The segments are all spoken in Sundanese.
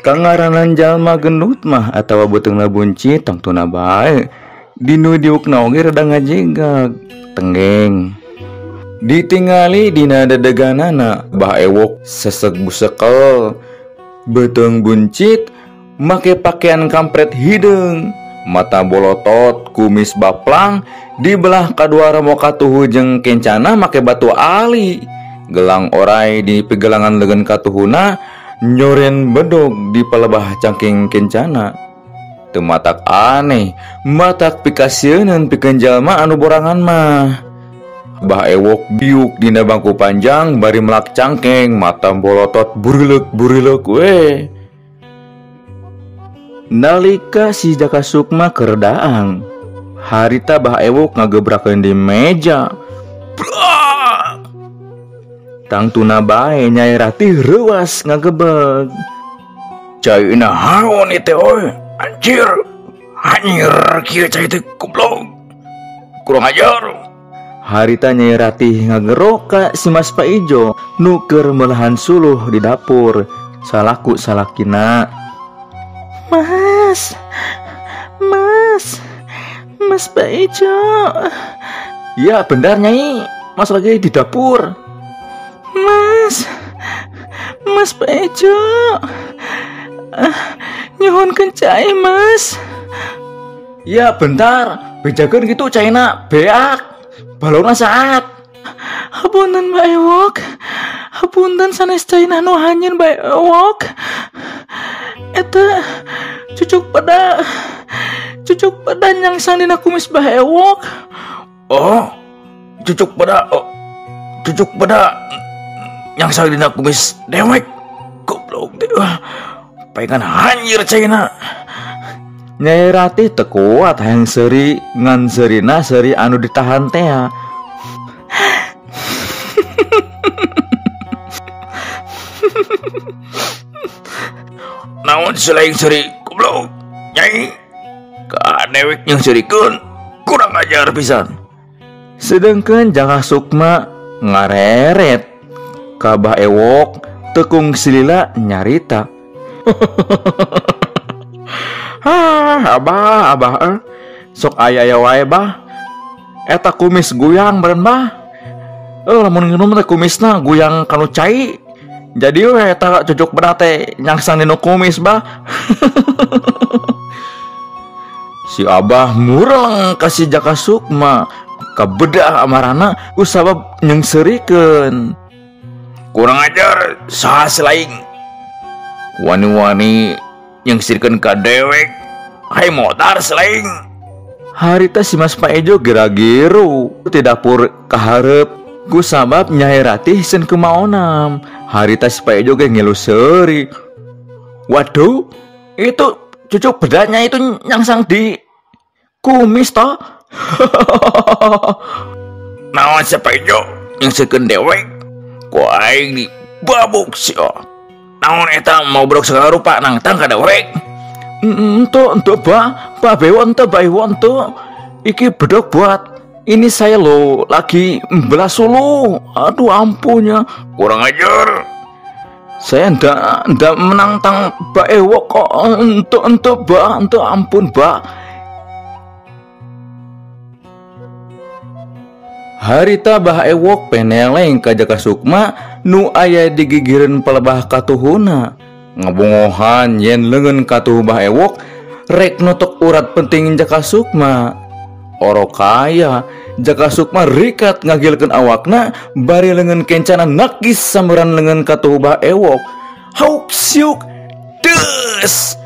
Kangaranan jalma gendut mah atawa beuteungna buncit tangtuna bae. Dinu diukna oge rada ngajegag, tenggeng. Ditingali dina dedeganana Bah Ewok seseg busekel, beuteung buncit, make pakaian kampret hideung, mata bolotot, kumis baplang, dibelah kadua remo katuhu jeung kencana make batu ali, gelang orai di pegelangan leungeun katuhuna, nyoren bedog di palebah cangking kencana. Teu matak aneh, matak pikasieuneun pikeun jalma anu borangan mah. Bah Ewok diuk dina bangku panjang bari melak cangkeng, mata bolotot burileuk-burileuk we. Nalika si Jaka Sukma keur daang, harita Bah Ewok ngagebrakeun di meja. Brak! Tangtuna bae Nyai Ratih reuas ngagebeg. Caina haon ieu teh euy? Anjir. Anjir kieu cai teh goblok. Kurang ajar. Harita Nyai Ratih ngagero ka si Mas Paijo nu keur meulahan suluh di dapur salaku salakina. Mas, Mas, Mas Paijo. Ya benar Nyai, Mas lagi di dapur. Mas, Mas Paijo, nyuhunkeun cai Mas. Ya bentar, bejakeun kitu caina beak. Balona saat. Hapunten Mbak Ewok, hapunten sanes caina nu hanyeun Mbak Ewok. Eta cucuk pada nyangsang dina kumis Mbah Ewok. Oh, cucuk pada, oh, cucuk pada nyangsang dina kumis dewek. Goblok teh. Paengan hanjir caina. Nyai Ratih teu kuat hayang seuri ngan seurina seuri anu ditahan tea. Naon selain seuri goblok Nyai, ka dewek yang seurikeun kurang ajar pisan. Sedengkeun Jaka Sukma ngareret ka Bah Ewok tekung silila nyarita. Hah, abah, abah, sok aya-aya wae bah. Eta kumis guyang beureun bah. Lamun nginum teh kumisna guyang kanu cai. Jadi we eta cucuk bedah teh nyangsang dina kumis bah. Si abah mureleng ka si Jaka Sukma, kabedah amarana ku sabab nyeungseurikeun. Kurang ajar saha selain wani-wani nyeungsirkeun ka dewek, hai motar selain. Harita si Mas Paijo gera-geru ti dapur kahareup ku sabab Nyai Ratih sieun kumaonam. Harita si Paijo ge ngilu seuri. Waduh, itu cucuk bedanya itu nyangsang di kumis toh. Naon si Paijo nyeungsirkeun dewek, ku aing dibabuk sia. Naon eta mau brok segala rupa nangtang ka dewek. Ento, ento bah, bah bewo ento, bah ewo ento. Iki bedog buat ini saya lo lagi belah sulu. Aduh ampunya, kurang ajar. Saya ndak menantang Mbak Ewok kok. Ento, ento bah, ento ampun bah. Harita Bah Ewok peneleng ka Jaka Sukma nu aya di gigireun palebah katuhuna. Ngabongohan yen leungeun katuhu Bah Ewok rek notok urat penting Jaka Sukma. Oro kaya Jaka Sukma rikat ngagilkeun awakna bari leungeun kencana nakis sameuran leungeun katuhu Bah Ewok. Hauk siuk des.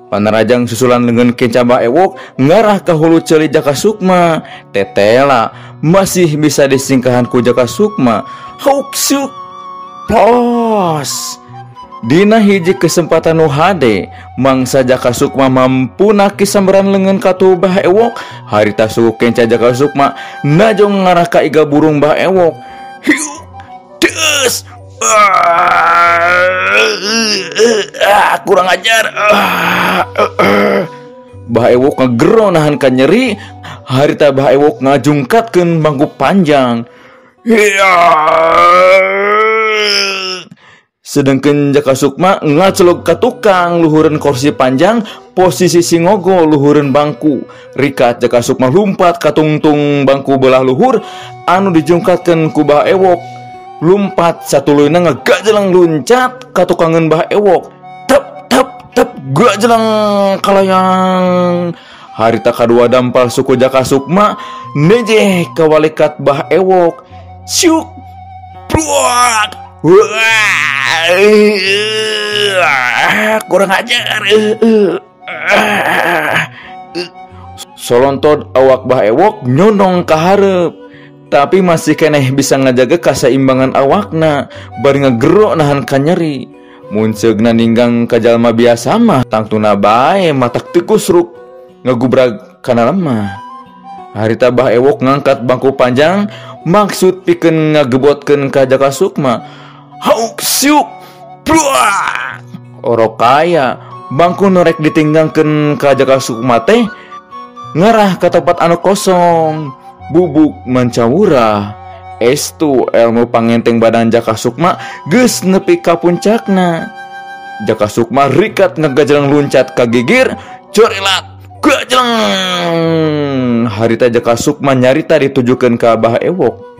Panarajang susulan leungeun kenca Bah Ewok ngarah ka hulu ceuli Jaka Sukma. Tetela masih bisa disingkahan ku Jaka Sukma. Hauk siuk pos. Dina hiji kesempatan nu hade, mangsa Jaka Sukma mampu nakis sambaran leungeun katuhu Bah Ewok. Harita suku kenca Jaka Sukma najong ngarah ka iga burung Bah Ewok. Hiu des. Kurang ajar. Bah Ewok ngagero nahan ka nyeri. Harita Bah Ewok ngajungkatkeun bangku panjang. Sedengkeun Jaka Sukma ngacelog ka tukang luhureun kursi panjang, posisi si Ngogo luhureun bangku. Rikat Jaka Sukma lumpat ka tungtung bangku belah luhur anu dijungkatkeun ku Bah Ewok. Lumpat satuluyna ngagajeleng luncat ka tukangeun Bah Ewok. Tep tep tep gajeleng kalayang. Harita kadua dampal suku Jaka Sukma nejeh ka walikat Bah Ewok. Siuk bruak. Wah, kurang ajar. Solontod awak Bah Ewok nyondong ka hareup, tapi masih keneh bisa ngajaga kasaimbangan awakna bari ngagero nahan kanyeri. Munceugna ninggang ka jalma biasa mah tangtuna bae matak teu kusruk ngagubrag kana lemah. Harita Bah Ewok ngangkat bangku panjang maksud pikeun ngagebotkeun ka Jaka Sukma. Hauk siuk bruak. Orok kaya bangku nu rek ditinggangkeun ka Jaka Sukma teh ngarah ka tempat anu kosong. Bubuk mancawurah. Estu ilmu pangenteng badan Jaka Sukma geus nepi ka puncakna. Jaka Sukma rikat ngagajeleng luncat ka gigir, corelat gajeleng. Harita Jaka Sukma nyarita ditujukeun ka Bah Ewok.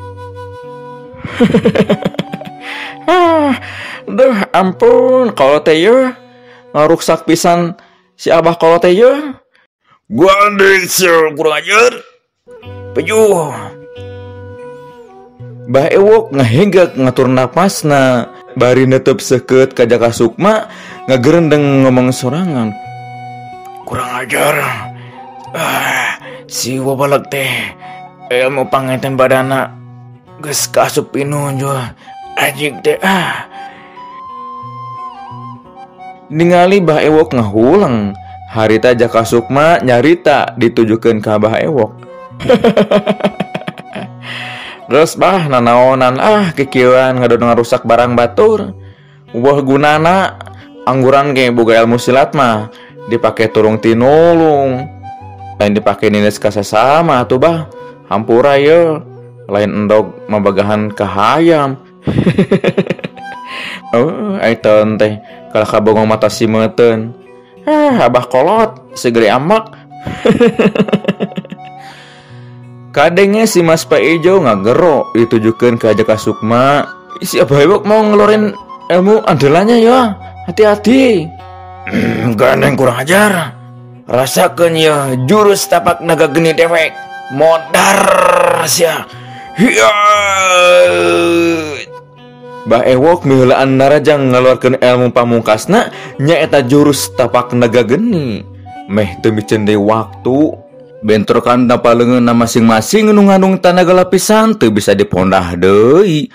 Duh ampun, kalau teh yeuh ngaruksak pisan si Abah kalau teh yeuh. Gua kurang ajar. Pejuh. Bah Ewok ngahegak ngatur napasna bari netep seukeut ka Jaka Sukma ngagerendeng ngomong sorangan. Kurang ajar. Si wabaleg teh ilmu pangenten badana geus kaasup pinunjul anjing teh. Ningali Bah Ewok ngahulang, harita Jaka Sukma nyarita ditujukeun ka Bah Ewok. Terus bah nanaonan kikieuan ngadon ngarusak barang batur. Wah gunana angguran ge boga ilmu silat mah dipake turung tinulung. Lain dipake nines ka sasama atuh bah. Hampura ye, lain endog mabagahan ka hayam. Oh, aiton teh kalah kabongong mata si meuteun. Abah kolot segede amak. Kadenge si Mas Paijo ngagero ditujukeun ka Jaka Sukma. Si Abah Ewok mau ngeluarin ilmu andalannya ya. Hati-hati. Gandeng kurang ajar. Rasakeun ya jurus tapak naga geni dewek. Modar sia. Hiya. Bah Ewok miheulaan narajang ngaluarkeun ilmu pamungkasna nyaeta jurus tapak naga geni. Meh teu miceun deui waktu. Bentrokan napa leungeunna masing-masing nu ngandung tanaga lapisan teu bisa dipondah deui.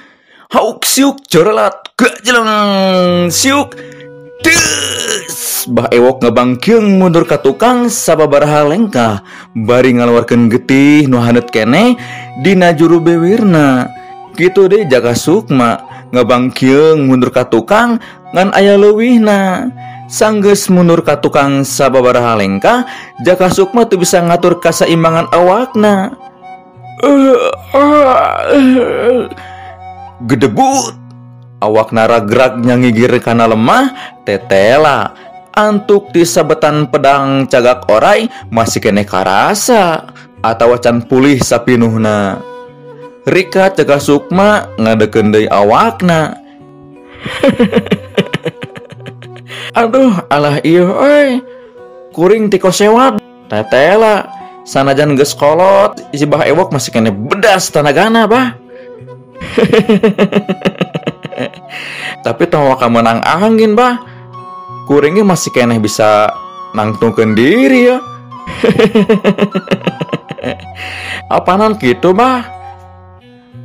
Hauk siuk corelat gajeleng siuk des. Bah Ewok ngabangkeung mundur ka tukang sababaraha lengkah bari ngaluarkeun getih nu haneut keneh dina juru bewirna. Kitu deui Jaka Sukma ngabangkeung mundur ka tukang ngan aya leuwihna. Sanggeus mundur ka tukang sababaraha lengkah, Jaka Sukma teu bisa ngatur kasaimbangan awakna. Gedebut awakna ragrag nyangigir kana lemah tetela. Antuk di sabetan pedang cagak orai masih keneh karasa atawa can pulih sapinuhna. Rika Jaka Sukma ngadekeun deui awakna. Aduh alah ieu euy, kuring tiko sewat tetela. Sanajan geus kolot si Bah Ewok masih keneh bedas tanagana bah. Tapi tong waka meunang angin bah, kuringnya masih keneh bisa nangtungkeun diri ya. Apanan kitu bah?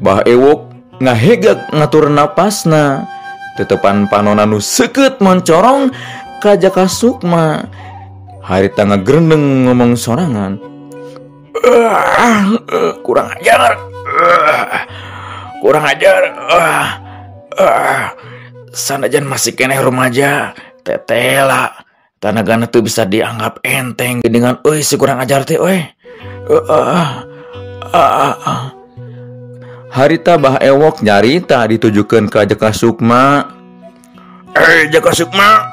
Bah Ewok ngahegak ngatur napasna. Tetepan panona nu seukeut moncorong ka Jaka Sukma. Harita ngagrendeng ngomong sorangan. Kurang ajar. Kurang ajar. Sanajan masih keneh remaja, tetela. Tanagana teu bisa dianggap enteng dengan euy si kurang ajar teh euy. Harita Bah Ewok nyarita ditujukeun ka Jaka Sukma. Jaka Sukma,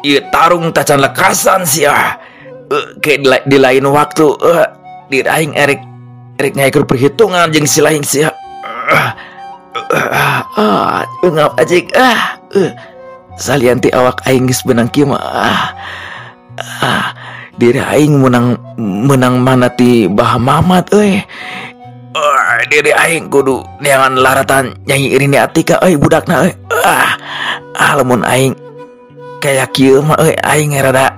ieu tarung tacan lekasan sia. Ke di lain waktu di aing erek erek ngaekur perhitungan jeung si lain sia. Ungap ajik salian ti awak aing geus beunang kieu mah. Diri aing menang mana ti Bah Mamat euy. Diri aing kudu neangan laratan Nyai Rini Atika euy budakna euy. Lamun aing kaya kieu mah euy aing rada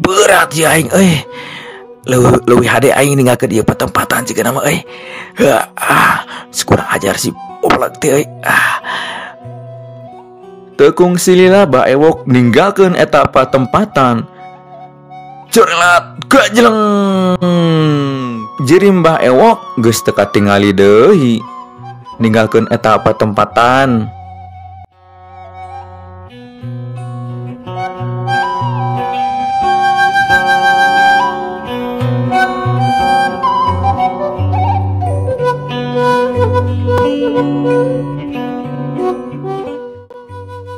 berat ya aing euy. Leuwih hade aing ninggalkeun ieu patempatan jiga nama euy. Sekurang ajar si oplak teh euy. Tekung silila Bah Ewok ninggalkeun eta patempatan. Curlat gajeleng. Jeri Mbah Ewok geus teu katingali deui ninggalkeun eta patempatan.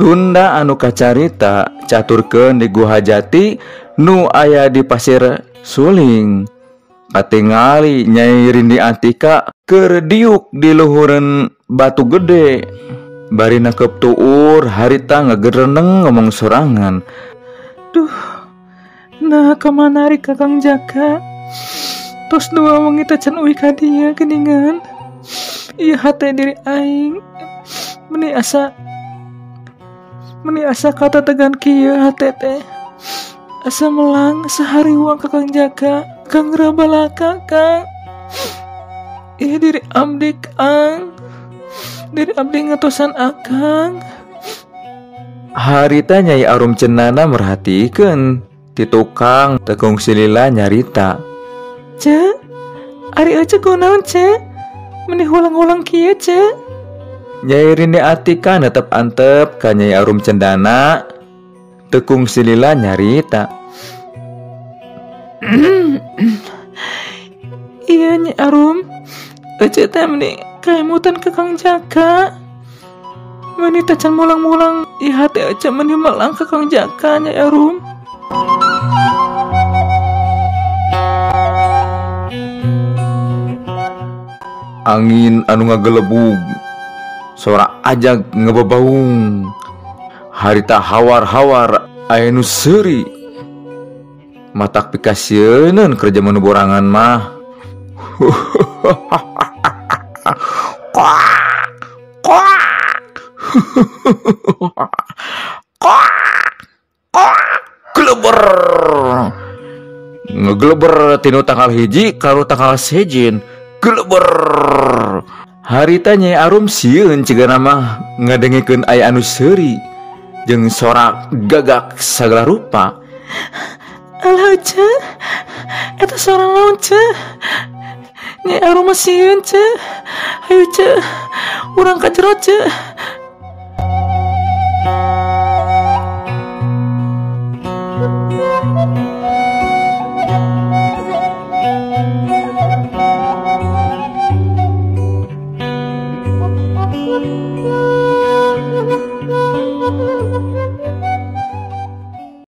Tunda anu kacarita caturkeun di Guha Jati nu aya di Pasir Suling. Katingali Nyai Rini Atika keur diuk di luhureun batu gede. Bari nakep tuur harita ngagereneng ngomong sorangan. Duh, nah kamana ari Kakang Jaka? Tos dua wengi teh can uih ka dieu geuningan. Ieu hate diri aing meni asa katategan kieu hate teh. Asa melang sehari uang Kakang Jaka, Kang Rabalaka Kang. Ieu diri abdi Kang. Diri abdi ngatosan akang. Harita Nyai Arum Cendana merhatikeun ti tukang tekung silila nyarita. Ce, ari ece kunaon ce? Meni hulang-hulang kieu ce. Nyai Rini Atika netep antep ka Nyai Arum Cendana. Tekung silila nyarita. Iya Nyai Arum, ece teh meni kemutan ke Kang Jaka. Meni tacan mulang-mulang, ieu hate ece meni melang ke Kang Jaka Nyai Arum. Angin anu ngagelebug, sora ajag ngebebaung. Harita hawar-hawar aya nu seuri. Matak pikasieun kerja manu borangan mah. Koak koak. Koak koak. Geleber. Ngegeleber tinu tanggal 1 karo tanggal 1. Geleber. Harita Nyai Arum sieun cigana mah ngadengikeun aya anu seuri jeung sorak gagak sagala rupa. Alah ce, eta sora naon ce? Nyai Arum mah sieun ce. Hayu ce, urang ka jero ce.